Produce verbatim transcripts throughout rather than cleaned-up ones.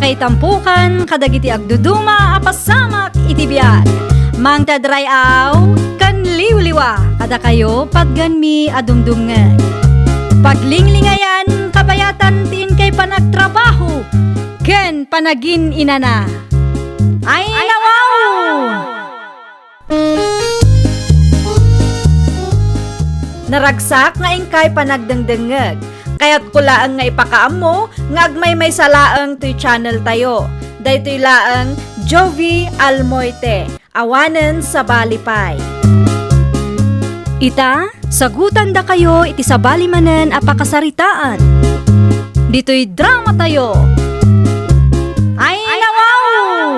Ay tampukan kadagiti agduduma a pasamak iti biag. Mangted ray-aw ken liwliwa kadakayo patgenmi a dumdumngeg. Paglinglingayan, kabayatan ti inkay panagtrabaho ken panagin-inana. Ay, nawaw! Naragsak nga inkay panagdengdengngeg. Kayatko laeng nga ipakaammo nga agmaymaysa laeng toy channel tayo. Daytoy laeng Jovi Almoite, awanen sabali pay. Ita, sagutandakayo iti sabali manen a pakasaritaan. Ditoy drama tayo. Ay, nawaw!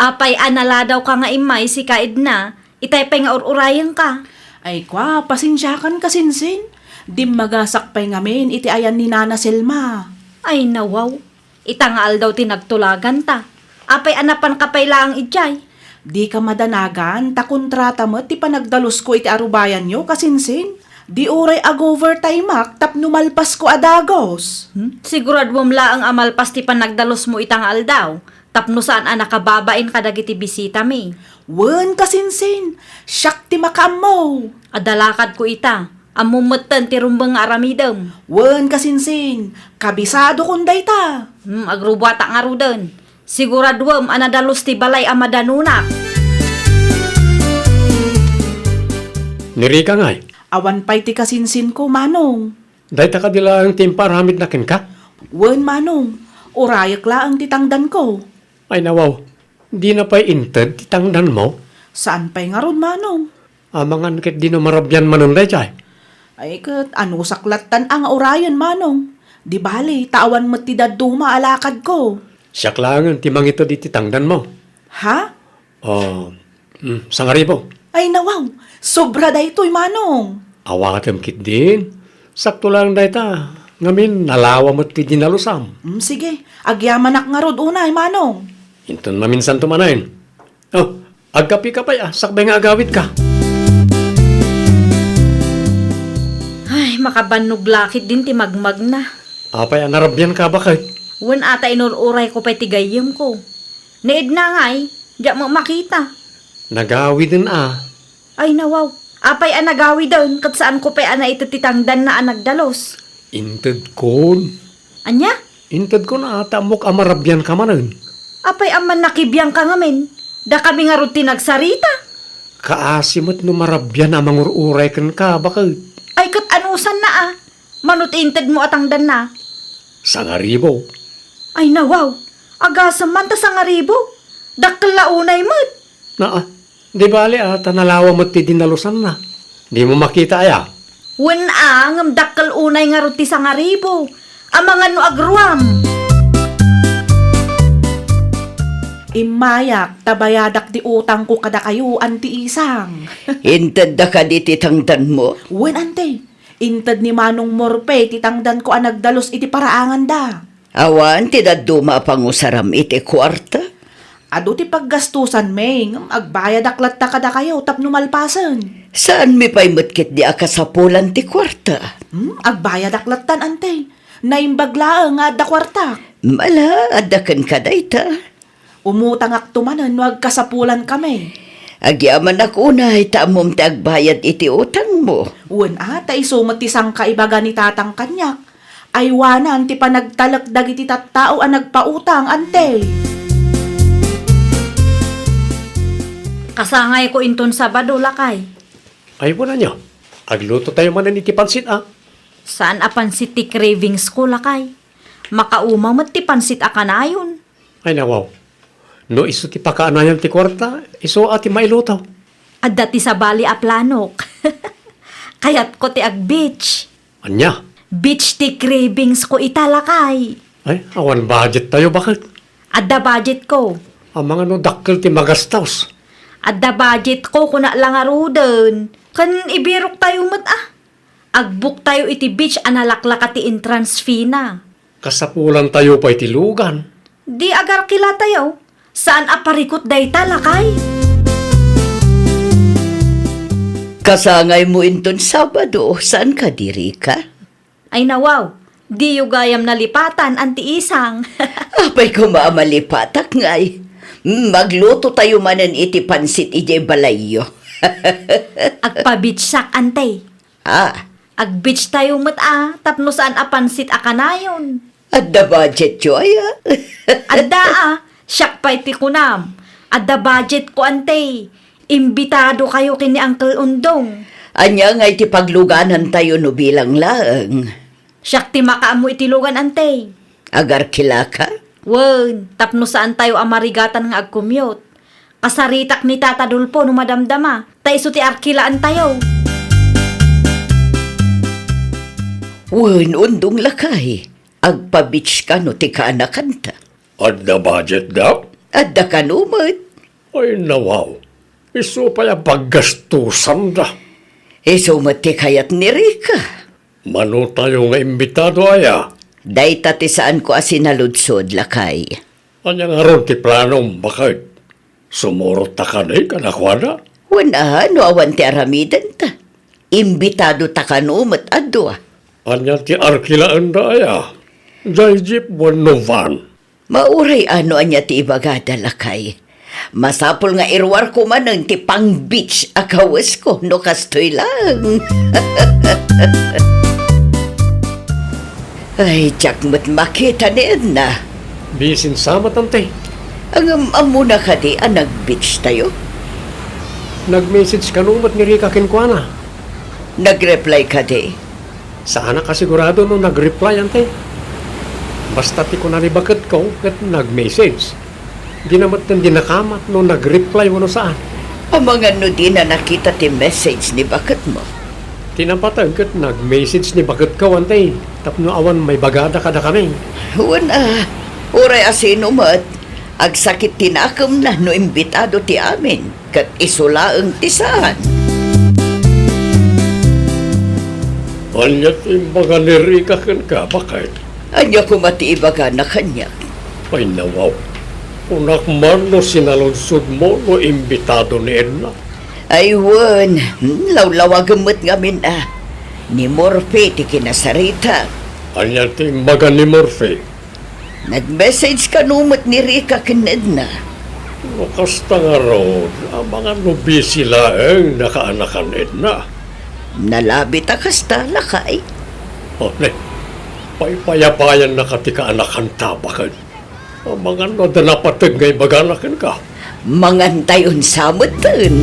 Apay a naladawka nga immay, sika Edna, itay pay nga ur-urayenka. Ay, kua, pasensiakan, kasinsin. Dimmagasak pay ngamin iti ayan ni Nana Selma. Ay, nawaw. Ita nga aldaw ti nagtulaganta. Apay a napanka pay laeng idiay? Dika madanagan, ta kontrata met ti panagdalusko iti arubayanyo, kasinsin. Di uray ag-overtimeak tapno malpasko a dagus. Hmm? Siguraduem laeng a malpas ti panagdalusmo ita nga aldaw. Tapno saan a nakababain kadagiti bisitami. Wen, kasinsin, siak ti makaammo. Adda lakadko ita. Ammom metten ti rumbeng nga aramidem. Wen, kasinsin, kabisadokon dayta. Hmm, agrubuatak ngaruden. Siguraduem a nadalus ti balay a madanunak. Ni Rica ngay? Awan pay ti kasinsinko, Manong. Dayta kadi laeng ti impaaramidna kenka? Wen, Manong. Urayek laeng ti tangdanko. Ay, nawaw. Dina pay inted ti tangdanmo? Saan pay ngarud, Manong? Amangan ket dino marabian manen daydiay? Ay, ket anusak lattan a nga urayen, Manong. Di bali, ta awan met ti dadduma a lakadko. Siak laengen ti mangited iti tangdanmo. Ha? Oh, mm, sangaribu. Ay, nawaw. Sobra daytoy, Manong. Awatem ketdin. Sakto laeng dayta. Ngamin, nalawa met ti dinalusam. Mm, sige. Agyamanak ngarud unay, Manong. Inton maminsanto manen. Oh, agkapika pay a, sakbay nga agawidka. Ay, makabannog la ketdin ti magmagna. Apay a narabianka, baket? Wen a ta inur-urayko pay ti gayyemko. Ni Edna ngay, diak met makita. Nagawiden a. Ay, nawaw. Apay a nagawiden, ket saanko pay a naited ti tangdanna a nagdalus. Intedkon. Ania? Intedkon a, ta ammok a marabianka manen. Apay a mannakibiangka ngamin? Dakami ngarud ti nagsarita. Kaasi met no marabian a mangur-uray kenka, baket. Ay, ket anusanna a? Mano ti intedmo a tangdanna? Sangaribu. Ay, nawaw. Agasem man ta sangaribu. Dakkel la unay met. Naa, di bali a, ta nalawa met ti dinalusanna. Dimo makita aya? Wen a, ngem dakkel unay ngarud ti sangaribu. Amangan no agruam. Immayak, ta bayadak ti utangko kadakayo, Anti Isang. Intedda kadi ti tangdanmo? Wen, Anti. Inted ni Manong Morpe ti tangdanko a nagdalus iti paraanganda. Awan ti dadduma a pangusaram iti kuarta? Adu ti paggastusanmi, ngem agbayadak latta kadakayo tapno malpasen. Saanmi pay met ketdi a kasapulan ti kuarta? Hmm, agbayadak lattan, Anti. Naimbag laeng nga adda kuartak. Mala, adda kenka dayta. Umutangakto manen no agkasapulankami. Agyamanak unay ta ammom ti agbayad iti utangmo. Wen a, ta isu met ti sangkaibaga ni tatang kaniak. Aywanan ti panagtalek dagiti tattao a nagpautang, Anti. Kasangayko inton Sabado, lakay. Ay, wen ania. Agluto tayo manen iti pansit, a. Saan a pansit ti cravings ko, lakay. Makauma met ti pansit a kanayon. Ay, nawaw. No isu ti pakaanayan ti kuarta, isu a ti mailuto. Adda ti sabali a planok. Kayatko ti ag-beach. Ania? Beach ti cravings ko ita, lakay. Ay, awan budget tayo, baket? Adda budget ko. Amangan no dakkel ti magastos. Adda budget ko, kuna la ngaruden. Ken ibirok tayo met, a. Agbuk tayo iti beach a nalaklaka ti entrance fee na. Kasapulan tayo pay ti lugan. Di agarkila tayo. Saan a parikut dayta, lakay? Kasangaymo inton Sabado, saan ka, di Rica? Ay, nawaw. Diyo gayam nalipatan, Anti Isang. Apay koma a malipatak ngay. Magluto tayo manen iti pansit idiay balayyo. Agpabitsak, Ante. Ah. Agbitch tayo met a, tapno saan a pansit a kanayon. Adda budget yo, aya? Adda a, siak pay ti kunam. Adda budget ko, Ante. Imbitado kayo ken ni Uncle Undong. Ania ngay ti pagluganan tayo no bilang laeng? Siak ti makaammo iti lugan, Ante. Agarkilaka? Wen, tapno saan tayo a marigatan nga agkumyot. Kasaritak ni Tata Dolfo no madamdama, ta isu ti arkilaan tayo. Wen, Undong lakay, agpabitch kano ti kaanakanta? Adda budget da? Adda kano met. Ay, nawaw. Isu pay a paggastusanda. Isu met ti kayat ni Rica. Mano tayo nga imbitado, aya? Dayta ti saanko a sinaludsod, lakay. Ania ngarud ti planom, baket? Sumurot ta kadi kadakuada? Wen a, no awan ti aramidenta. Imbitado ta kano met a dua. Ania ti arkilaenda, aya? Jay jeep wenno van? Mauray a no ania ti ibagada, lakay. Masapul nga iruarko manen ti pang-beach a kawesko no kastoy laeng. Ay, diak met makita ni Edna. Bisin sa met, Ante. Ngem ammona kadi a nag-beach tayo? Nag-message kano met ni Rica kenkuana. Nag-reply kadi? Saanak a sigurado no nag-reply, Ante. Basta ti kuna ni baketko ket nag-message. Dina metten dinakamat no nag-reply wenno saan. Amangan no dina nakita ti message ni baketmo? Ti napateg ket nag-message ni baketko, Ante, tapno awan maibagada kadakami. Wen a, uray a sino met, agsakit ti nakemna no imbitado ti amin. Ket isu laeng ti saan. Ania ti imbaga ni Rica kenka, baket? Ania koma ti ibagana kaniak? Ay, nawaw. Kunak man no sinaludsodmo no imbitado ni Edna. Ay, wen. Hmm, lawlawagem met ngamin a. Ni Morphe ti kinasarita. Ania ti imbaga ni Morphe? Nag-message kano met ni Rica ken Edna? No kasta ngarud, amangan no busy laeng nakaanakan Edna. Nalabit a kasta, lakay. O, ne, paypayapayannaka ti kaanakanta, baket? Amangan no adda napateg nga ibagana kenka. Mangantayon sa metten.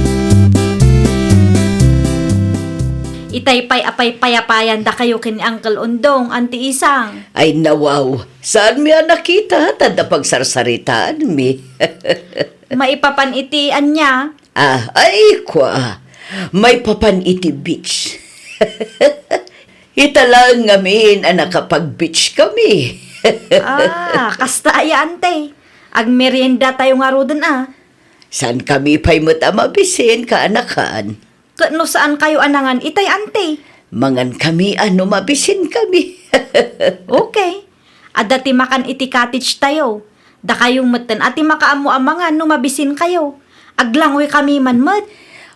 Itay pay a paypayapayan dakayo ken ni Uncle Undong, Anti Isang. Ay, nawaw. Saanmi a nakita, ta adda pagsarsaritaanmi. Maipapan iti ania? Ah, ay, kua. Maipapan iti beach. Ita laeng ngamin a nakapag-beach kami. Ah, kasta aya, Ante. Agmerienda tayo ngaruden a. Saan kami pay met a mabisin, kaanakan? Ket no saan kayo a nangan itay, Ante? Mangan kami a no mabisin kami. Okay. Adda ti makan iti cottage tayo. Dakayo metten a ti makaammo a mangan no mabisin kayo. Aglangoy kami man met.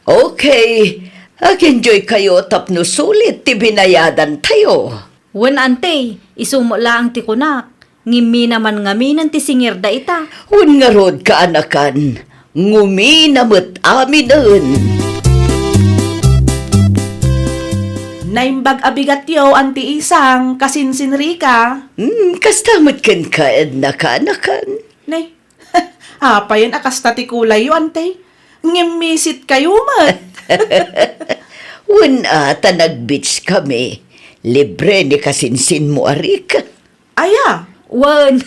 Okay. Ag-enjoy kayo tapno sulit ti binayadan tayo. Wen, Ante, isu met laeng ti kunak. Ngimmi naman ngaminen ti singirda ita. Wen ngarud, kaanakan, ngumina met aminen. Naimbag a bigatyo, Anti Isang, kasinsin Rica. Hmm, kasta met kenka, Edna, kaanakan. Nay, apayen a kasta ti kulayyo, Ante? Ngimmisit kayo met. Wen a, ta nag-beach kami. Libre ni kasinsinmo a Rica. Aya? Wen.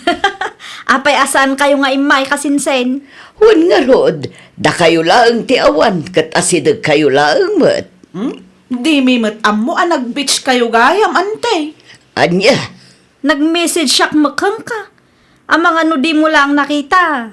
Apay a saan kayo nga immay, kasinsin? Wen ngarud, dakayo laeng ti awan, ket asideg kayo laeng met. Hmm? Dimi met ammo a nag-beach kayo gayam, Ante. Ania? Nag-message siak met kenka. Amangan no dimo laeng nakita.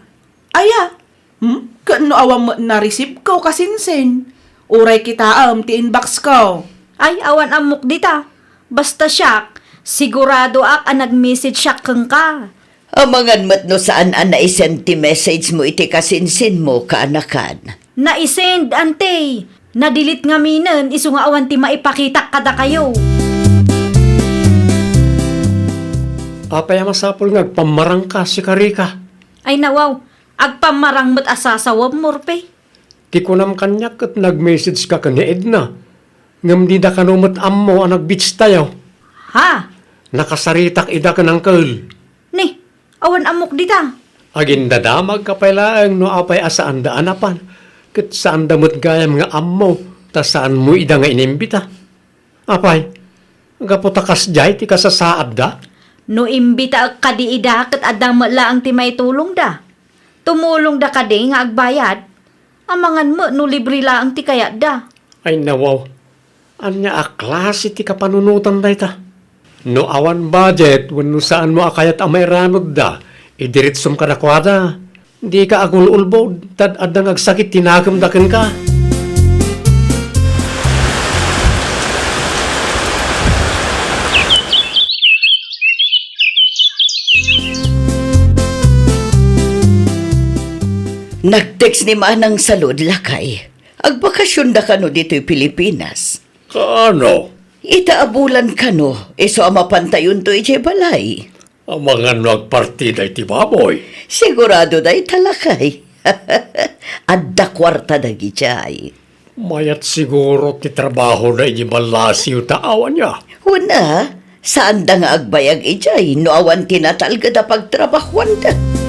Aya? Hmm? Ket no awan met na-receive ko, kasinsin? Uray kitaem ti inbox ko. Ay, awan ammok dita. Basta siak, siguradoak a nag-message siak kenka. Amangan met no saan a naisend ti message mo iti kasinsin mo, kaanakan. Naisend, Ante. Na-delete ngaminen, isu nga awan ti maipakitak kadakayo. Apay a masapul nga agpammarangka, sika, Rica? Ay, nawaw, agpammarang met a sasawam, Morphe. Ti kunam kaniak ket nag-message ka ken ni Edna, ngem dida kano met ammo a nag-beach tayo. Ha? Nakasaritak ida ken uncle. Ni, awan ammok dita. Agindadamagka pay laeng no apay a saanda a napan, ket saanda met gayam nga ammo ta saanmo ida nga inimbita. Apay, gapu ta kasdiay ti kasasaadda? No imbitaek kadi ida ket adda met laeng ti maitulongda. Tumulongda kadi nga agbayad? Amangan met no libre laeng ti kayatda. Ay, nawaw. Ania a klase ti kapanunotan dayta? No awan budget wenno saanmo a kayat a mairanudda, idiretsom kadakuada. Dika agul-ulbod, ta adda nga agsakit ti nakemda kenka. Nag-text ni Manang Salud, lakay. Agbakasionda kano ditoy Pilipinas? Kaano? Ita a bulan kano, isu a mapantayonto idiay balay. Amangan no agpartida iti baboy. Sigurado dayta, lakay. Adda kuarta dagidiay. Mayat siguro ti trabahoda idiay ballasiw ta awan nia. Wen a, saanda nga agbayag idiay no awan ti natalged a pagtrabahoanda.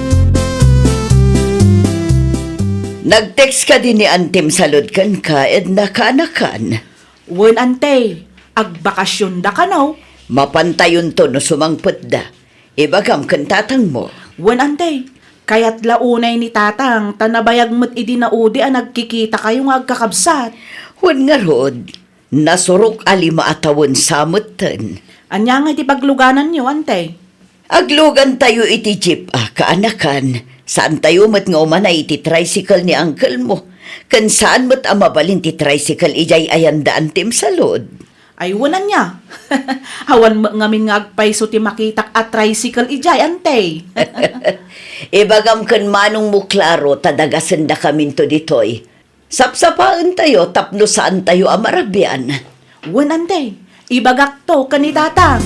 Nag-text kadi ni Antim Salud kenka, Edna, kaanakan? Wen, Ante, agbakasionda kano? Mapantayonto no sumangpetda. Ibagam ken tatangmo. Wen, Ante, kayat la unay ni Tatang ta nabayag met idi naudi a nagkikitakayo nga agkakabsat. Wen ngarud, nasurok a lima a tawen sa metten. Ania ngay ti paglugananyo, Ante? Aglugantayo iti jeep a kaanakan. Saantayo met nga umanay iti tricycle ni uncle mo. Ken saan met a mabalin ti tricycle idiay ayan da Antim Salud. Ay, wen ania? Awan met ngamin nga agpayso ti makitak a tricycle idiay, Ante. Ibagam ken manongmo, Claro, ta dagasendakaminto ditoy. Sapsapaentayo tapno saantayo a marabian. Wen, Ante, ibagakto ken ni Tatang.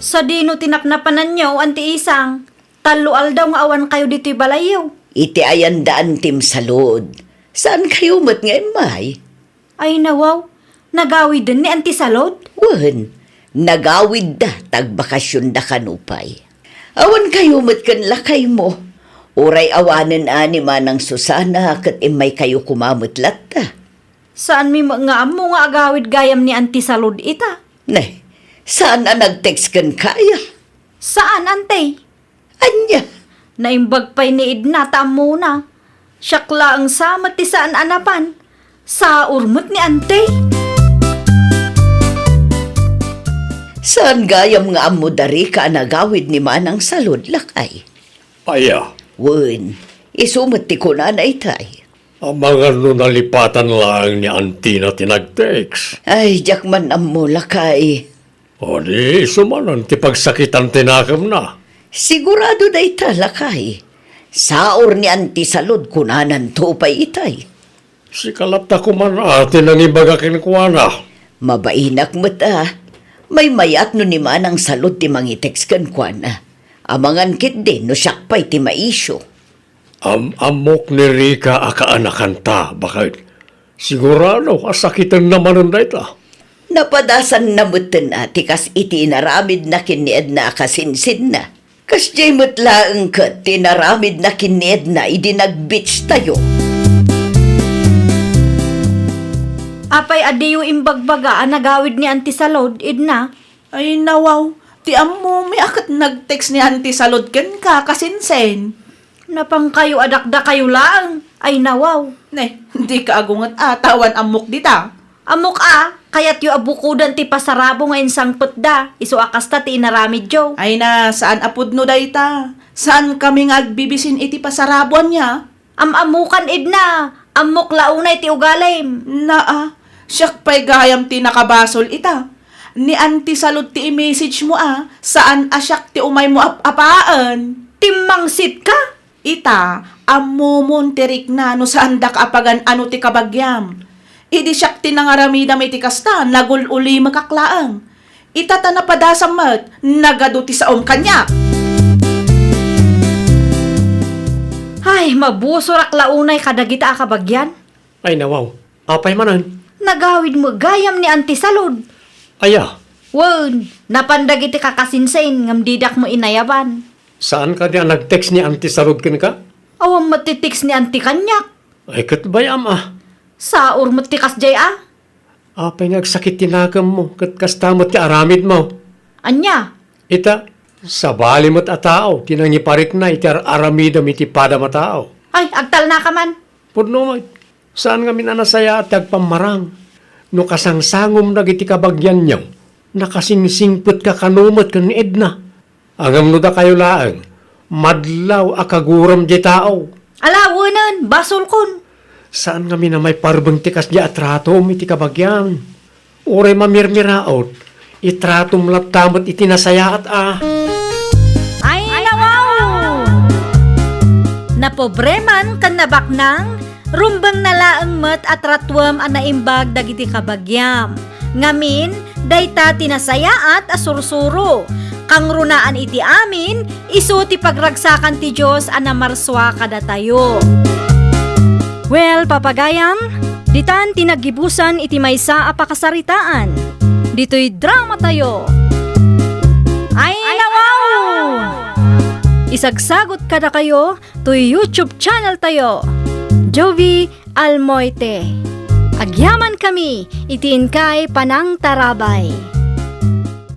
Sadino ti napnapananyo, Anti Isang? Tallo aldaw nga awankayo ditoy balayyo. Iti ayan da Antim Salud, saankayo met nga immay? Ay, nawaw, nagawiden ni Anti Salud? Wen, nagawidda ta agbakasionda kano pay. Awankayo met ken lakaymo. Uray awanen a ni Manang Susana ket immaykayo koma met latta. Saanmi met nga ammo nga agawid gayam ni Anti Salud ita? Ne, saan a nag-text kenka aya? Saan, Ante. Ania? Naimbag pay ni Edna ta ammona. Siak laeng sa met ti saan a napan. Saor met ni Ante. Saan gayam nga ammo da Rica a nagawid ni Manang Salud, lakay? Aya? Wen, isu met ti kunana itay. Amangan no nalipatan laeng ni Antina ti nag-text. Ay, diak man ammo, lakay. O di, isu manen ti pagsakitan ti nakemna. Sigurado dayta, lakay. Saor ni Anti Salud kunananto pay itay. Sika latta koman a ti nangibaga kenkuana. Mabainak met a. Maymayat no ni Manang Salud ti mangitext kenkuana. Amangan ketdi no siak pay ti maisyu. Am-ammok ni Rica a kaanakanta, baket. Sigurado a sakitenna manen dayta. Napadasanna metten a ti kas iti inaramidna ken ni Edna a kasinsinna. Kasdiay met laeng ket ti inaramidna ken ni Edna idi nag-beach tayo. Apay a diyo imbagbaga a nagawid ni Anti Salud, Edna? Ay, nawaw, ti ammomi a ket nag-text ni Anti Salud kenka, kasinsin. Napankayo a dakdakayo laeng. Ay, nawaw. Ne, dika agunget a, ta awan ammok dita. Ammok a, kayatyo a bukodan ti pasarabo nga insangpetda, isu a kasta ti inaramidyo. Ay na, saan a pudno dayta. Saankami nga agbibisin iti pasaraboanna. Am-ammokan, Edna, ammok la unay ti ugalim. Naa, siak pay gayam ti nakabasol ita. Ni Anti Salud ti i-message mo a, saan a siak ti umaymo ap-apaen. Timmangsit ka? Ita, ammomon ti rikna no saandak a pagan-ano ti kabagiam. Idi siak ti nangaramidam iti kasta, nagul-ulimekak laeng. Ita ta napadasam met, nagadu ti saom kaniak. Ay, mabusorak la unay kadagita a kabagian. Ay, nawaw. Apay manen? Nagawid met gayam ni Auntie Salud. Aya? Wen, napan dagiti kakasinsin ngem didak met inayaban. Saan kadi a nag-text ni Auntie Salud kenka? Awan met ti text ni Auntie kaniak. Ay, ket bayam a. Saor met ti kasdiay a. Apay nga agsakit ti nakemmo, ket kasta met ti aramidmo? Ania? Ita, sabali met a tao ti nangiparikna iti ar-aramidem iti padam a tao. Ay, agtalnaka man. Pudno met, saan ngamin a nasayaat ti agpammarang. No kasangsangom dagiti kabagianyo, nakasingsingpetka kano met ken ni Edna. Ngem no dakayo laeng, madlaw a kaguram diay tao. Ala, wenen, basolkon. Saan ngamin a maiparbeng ti kasdiay a tratom iti kabagian. Uray mamirmiraot, itratom latta met iti nasayaat a. Ay, nawaw! Napobreman ken nabaknang, rumbengna laeng met a tratuem a naimbag dagiti kabagiam. Ngamin, dayta ti nasayaat a sursuro. Kangrunaan iti amin, isu ti pagragsakan ti Dios a namarsua kadatayo. Well, papagayam, ditan ti naggibusan iti maysa a pakasaritaan. Ditoy dramatayo. Ay, nawaw! Isagsagot kadakayo toy YouTube channel tayo, Jovie Almoite. Agyamankami iti inkay panangtarabay.